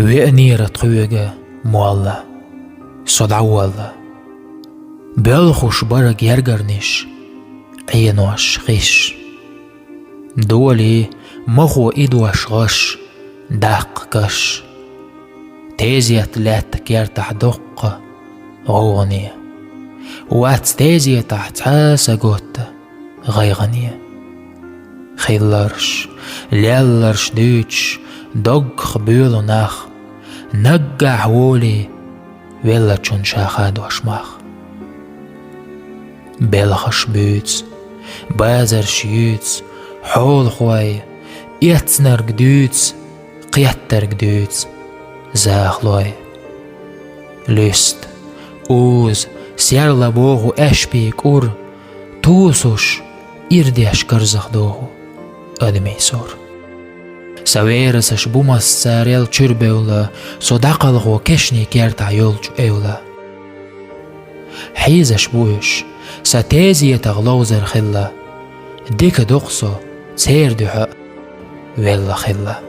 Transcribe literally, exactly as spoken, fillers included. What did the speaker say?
Веанера тхоьга молла, со дӀаволла. Боьлхуш бара гергарниш, Ӏенош хиш. Долий, махо идош гӀаш, даккха каш. Тезет лаьтта кертахь доккха гӀовгӀане. Вац тезетахь цхьа а са готта гӀайгӀане. Хилларш, лелларш дуьйцуш, доггах боьлу нах, наггахь волий, веллачунна ша хадош мах. Белхаш буьйцу, базарш юьйцу, хьолахой, эцнарг дуьйцу, кхеттарг дуьйцу, захалой. Луьста, уза, серла боху аьшпий кӀур, тосуш, ирдеш карзахдоху адамийн сур. Сан верасаш бу массарел чуьра бевлла, со дӀакхалхо кешнийн кертахь йолчу эвла. Хьийзаш бу уьш, сан тезетах ловзар хилла, дика доккху со церан дуьхьа а велла хилла.